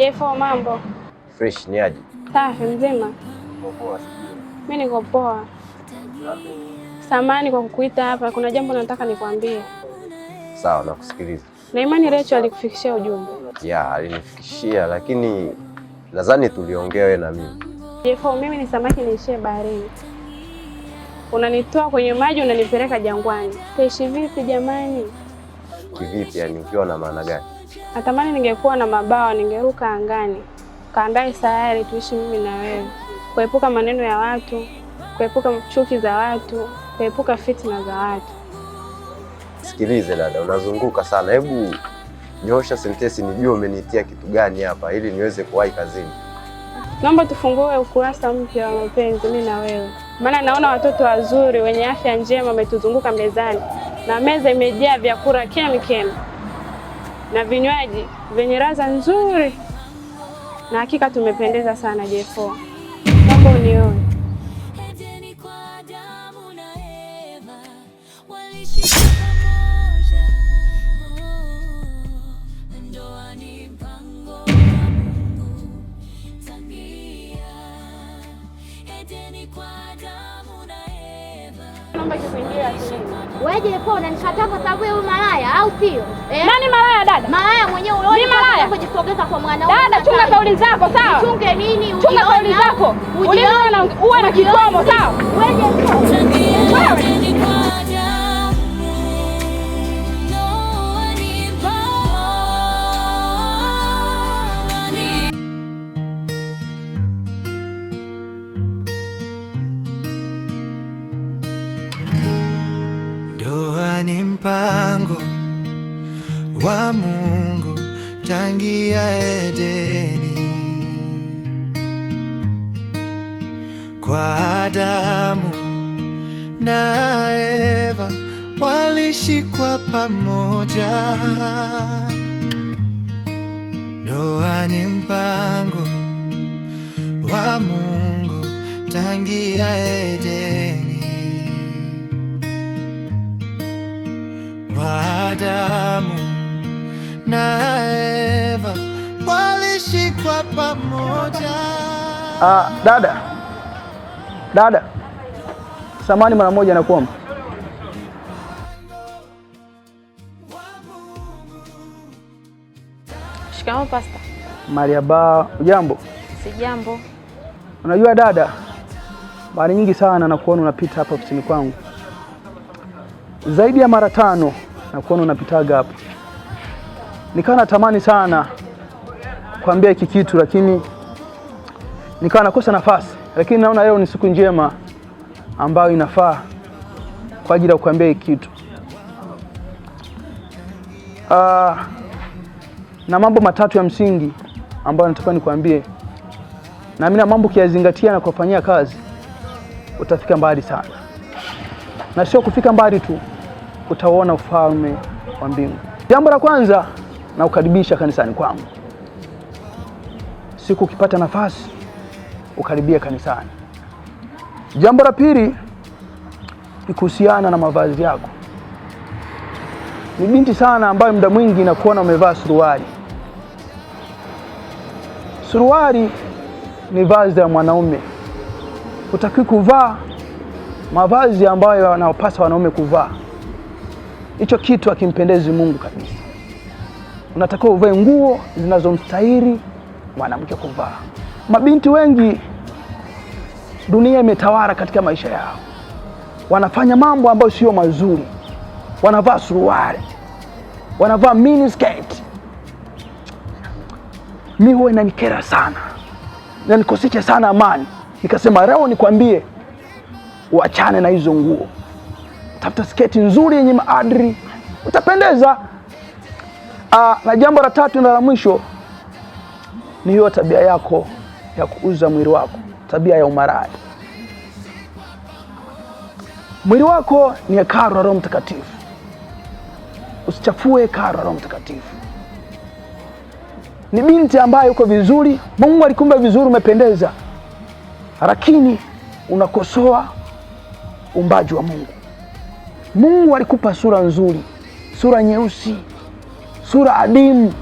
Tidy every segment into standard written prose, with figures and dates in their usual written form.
Jefo, mambo Fresh ni aje? Safi, mzima? Mimi niko poa. Samani kwa kukuita hapa, kuna jambo nataka nikwambie. Sawa, nakusikiliza. Na imani Recho alikufikishia ujumbe. Ya, alinifikishia lakini nadhani tuliongea wewe na mimi. Jefo, mimi ni samaki niishie baharini. Unanitoa kwenye maji unanipeleka jangwani. Taishi vipi jamani? Kivipi yani, ukiwa na maana gani? Natamani ningekuwa na mabawa ningeruka angani. Kaandae sayari tuishi mimi na wewe. Kuepuka maneno ya watu, kuepuka chuki za watu, kuepuka fitina za watu. Sikilize dada, unazunguka sana. Hebu nyoosha sentensi nijue umeniitia kitu gani hapa ili niweze kuwahi kazini. Naomba tufungue ukurasa mpya wa mapenzi mimi na wewe, maana naona watoto wazuri wenye afya njema wametuzunguka mezani na meza imejaa vyakula kemkem na vinywaji vyenye ladha nzuri, na hakika tumependeza sana. Jefo, naomba unioe. Edeni kwa Adamu na Eva waliishi pamoja. Oh, ndoa ni mpango wa Mungu tangia Edeni kwa Adamu na Eva. Naomba kikuingia akilini. Wewe Jefo, unanikataa kwa sababu ya huyu malaya au sio? Eh? Nani malaya dada? Malaya mwenyewe uliona Ni malaya? unavyojisogeza kwa mwanaume. Dada, chunga kauli zako sawa? Chunge nini? Chunga Ujione kauli au? zako. Ujione. Ulimi uwe na kikomo sawa? Wewe Jefo. Tangia Wewe. Edeni kwa Adamu, ndoa ni mpango. Ndoa ni mpango wa Mungu tangia Edeni, kwa Adamu na Eva walishikwa pamoja. Ndoa ni mpango wa Mungu tangia Edeni, kwa Adamu na Eva walishikwa pamoja. Ah, dada dada, samani mara moja nakuomba. Shikamoo Pasta. Mariaba, ujambo? Sijambo. Unajua dada, mara nyingi sana nakuona unapita hapa ofisini kwangu, zaidi ya mara 5 nakuona unapitaga hapa. Nikawa natamani sana kuambia hiki kitu, lakini nikawa nakosa nafasi, lakini naona leo ni siku njema ambayo inafaa kwa ajili ya kuambia hiki kitu. Na mambo matatu ya msingi ambayo nataka nikwambie, na mimi na mambo ukiyazingatia na kuyafanyia kazi utafika mbali sana, na sio kufika mbali tu, utauona ufalme wa mbingu. Jambo la kwanza, nakukaribisha kanisani kwangu. Siku ukipata nafasi ukaribia kanisani. Jambo la pili ni kuhusiana na mavazi yako. Ni binti sana ambayo muda mwingi nakuona umevaa suruali. Suruali ni vazi la mwanaume. Hutakiwi kuvaa mavazi ambayo yanawapasa wanaume kuvaa. Hicho kitu hakimpendezi Mungu kabisa. Unatakiwa uvae nguo zinazomstahili mwanamke kuvaa. Mabinti wengi dunia imetawala katika maisha yao, wanafanya mambo ambayo sio mazuri. Wanavaa suruali, wanavaa mini skirt. Mi huwa inanikera sana na nikosesha sana amani. Nikasema leo nikwambie uachane na hizo nguo, tafuta sketi nzuri yenye maadili, utapendeza. Na jambo la tatu na la mwisho ni hiyo tabia yako ya kuuza mwili wako, tabia ya umaraya. Mwili wako ni hekalu la Roho Mtakatifu, usichafue hekalu la Roho Mtakatifu. Ni binti ambaye uko vizuri, Mungu alikuumba vizuri, umependeza, lakini unakosoa uumbaji wa Mungu. Mungu alikupa sura nzuri, sura nyeusi, sura adimu.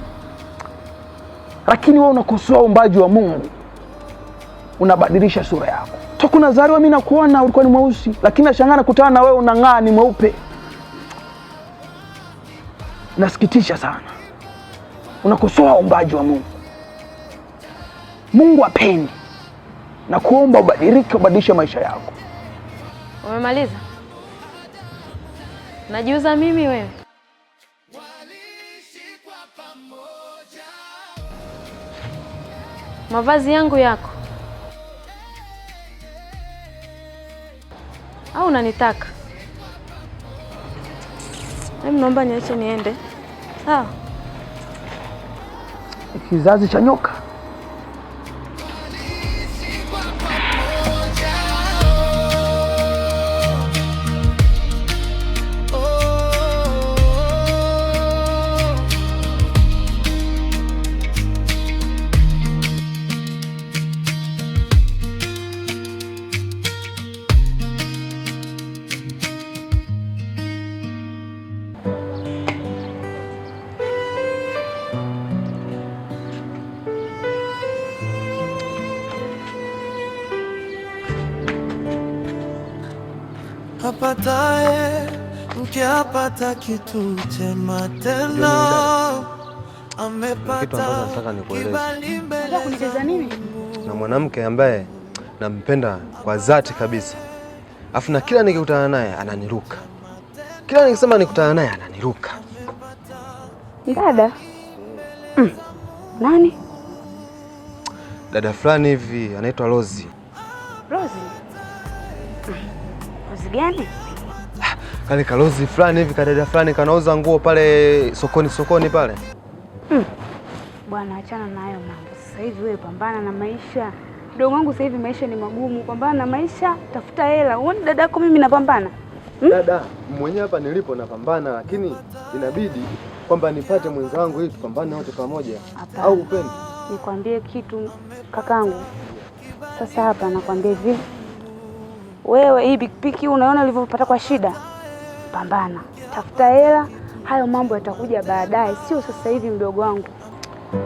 Lakini wewe unakosoa uumbaji wa Mungu, unabadilisha sura yako. Toka unazaliwa mimi nakuona ulikuwa ni mweusi, lakini nashangaa nakutana na wewe unang'aa, ni mweupe. Nasikitisha sana, unakosoa uumbaji wa Mungu. Mungu apendi na kuomba ubadilike, ubadilishe maisha yako. Umemaliza? Najiuza mimi wewe? Mavazi yangu yako au unanitaka? Hebu naomba niache niende. Sawa. Kizazi cha nyoka. Apataye mke apata kitu chema tena, Kitu amepata ambacho nataka nikueleze. kibali mbele Kunicheza nini? Na mwanamke ambaye nampenda kwa dhati kabisa, afu na kila nikikutana naye ananiruka, kila nikisema nikutana naye ananiruka. Dada. Nani? Dada fulani hivi anaitwa Rozi. Rozi. Rozi gani? Kale karozi fulani hivi kadada fulani kanauza nguo pale sokoni sokoni pale. Bwana, achana na hayo mambo sasa hivi. Wewe pambana na maisha, mdogo wangu. Sasa hivi maisha ni magumu, pambana na maisha, tafuta hela. Uone dadako mimi napambana. Dada mwenyewe hapa nilipo napambana, lakini inabidi kwamba nipate mwenzangu ili tupambane wote pamoja, Hapana. au upendi? Nikwambie kitu kakangu, sasa hapa nakwambia hivi, wewe hii pikipiki unaona ulivyopata kwa shida, pambana, tafuta hela, hayo mambo yatakuja baadaye, sio sasa hivi mdogo wangu.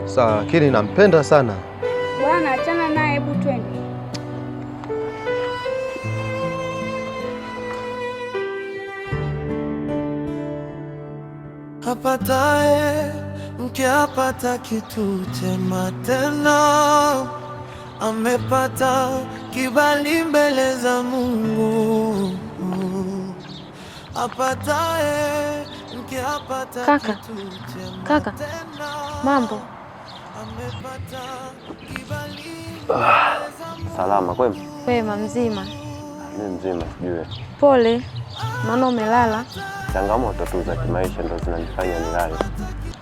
Sawa, lakini nampenda sana. Bwana, achana naye, hebu twende. Apataye mke apata kitu chema tena, amepata kibali mbele za Mungu. Apataye mke apata Kaka. kitu chema Kaka. tena, Mambo. amepata kibali Salama kwema? Kwema, mzima. Mimi mzima, sijui. Pole, naona umelala. Changamoto tu za kimaisha ndo zinanifanya nilale.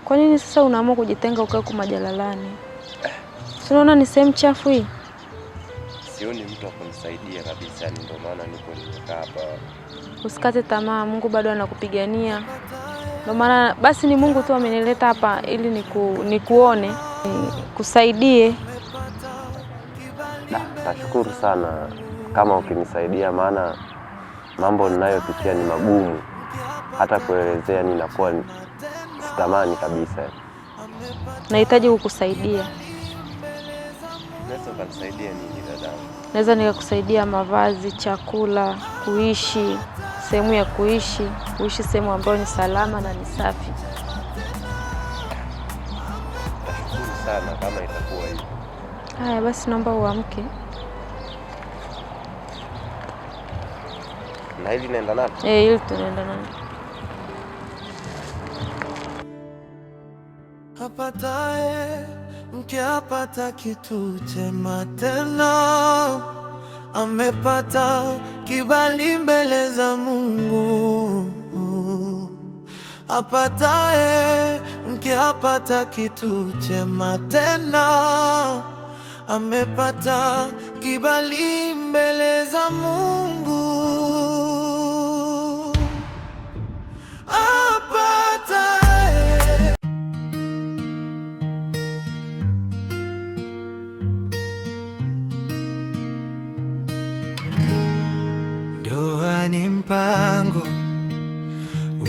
Kwa nini sasa unaamua kujitenga ukae huku majalalani? Si unaona ni sehemu chafu hii? Sioni mtu akunisaidia kabisa, ni ndio maana niko nimekaa hapa. Usikate tamaa, Mungu bado anakupigania. Ndio maana basi ni Mungu tu amenileta hapa ili nikuone, nikusaidie. Da, nashukuru sana kama ukinisaidia, maana mambo ninayopitia ni magumu, hata kuelezea ninakuwa sitamani kabisa. Nahitaji kukusaidia. Unaweza ukanisaidia nini dadangu? Naweza nikakusaidia mavazi, chakula, kuishi, sehemu ya kuishi, kuishi sehemu ambayo ni salama na ni safi. Nashukuru sana kama itakuwa hivyo. Haya basi, naomba uamke. Na hili naenda nalo? Eh, ili tunaenda nalo. Apataye mke apata kitu chema tena, amepata kibali mbele za Mungu. Apataye mke apata kitu chema tena, amepata kibali mbele za Mungu. Apataye. Ndoa ni mpango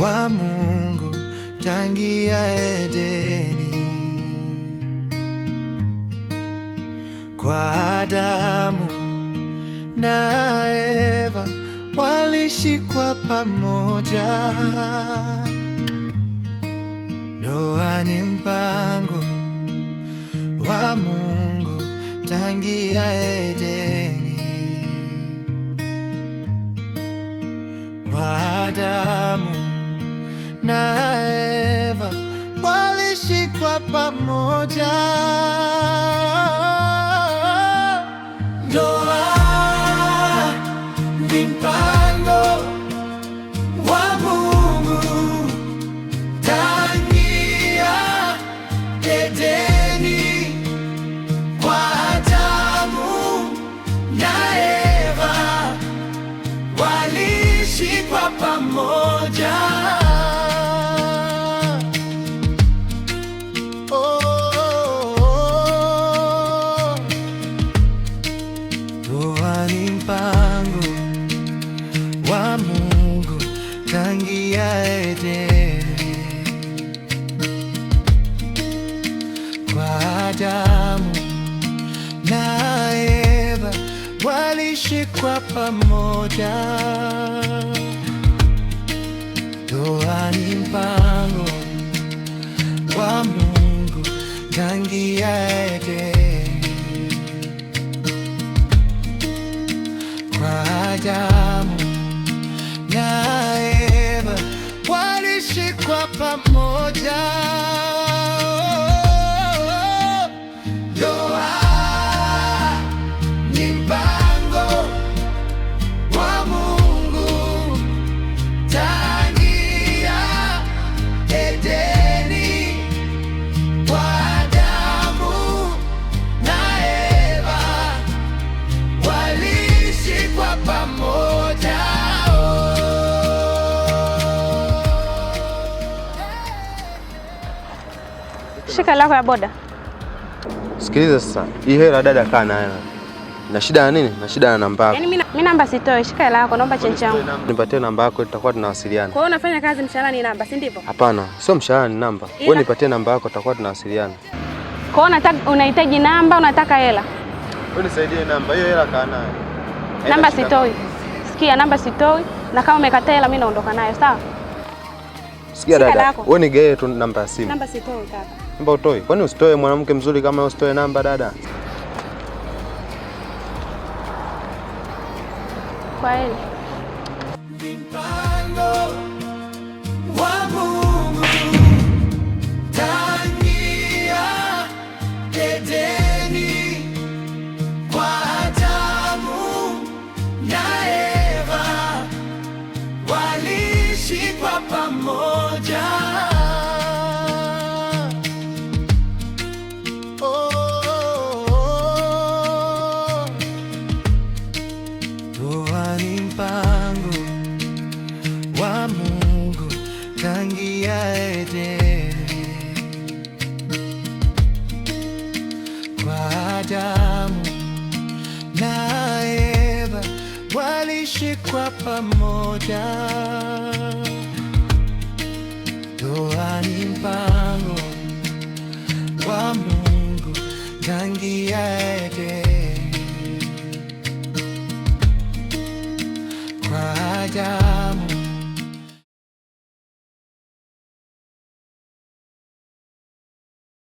wa Mungu tangia Edeni. Kwa Adamu na Eva walishikwa pamoja. Ndoa ni mpango wa Mungu tangia Edeni. Kwa Adamu na Eva walishikwa pamoja. Ndoa ni mpango wa Mungu tangia Edeni, kwa Adamu na Eva walishikwa pamoja. Oh, oh, oh. Ndoa ni mpango wa Mungu tangia Edeni, kwa Adamu na Eva walishikwa pamoja. Ndoa ni mpango wa Mungu tangia Edeni, kwa Adamu na Eva walishikwa pamoja. Ndoa ni mpango wa Mungu tangia Edeni, kwa Adamu na Eva walishikwa pamoja. Oh. Shika lako ya boda. Sikiliza sasa, hii hela dada kaa nayo. Na shida ya nini? Na shida na namba yako. Yaani mimi namba sitoi, shika hela yako, naomba chenji yangu. Nipatie namba yako tutakuwa tunawasiliana. Kwa hiyo unafanya kazi mshahara ni namba, si ndivyo? Hapana, sio mshahara ni namba. Wewe nipatie namba yako tutakuwa tunawasiliana. Kwa hiyo unahitaji namba, unataka hela. Wewe nisaidie namba, hiyo hela kaa nayo. Namba sitoi. Sikia, namba sitoi, na kama umekataa hela mimi naondoka nayo, sawa? Sikia dada, wewe nigee tu namba ya simu. Namba sitoi kaka. Namba utoi? Kwani usitoe mwanamke mzuri kama wewe usitoe namba dada? Kwa heri. Mpango wa Mungu tangia Edeni, kwa Adamu na Eva walishikwa pamoja. Oh, oh, oh. Ndoa ni mpango wa Mungu tangia Edeni, kwa Adamu na Eva walishikwa pamoja. Ndoa ni mpango wa Mungu tangia Edeni, kwa Adamu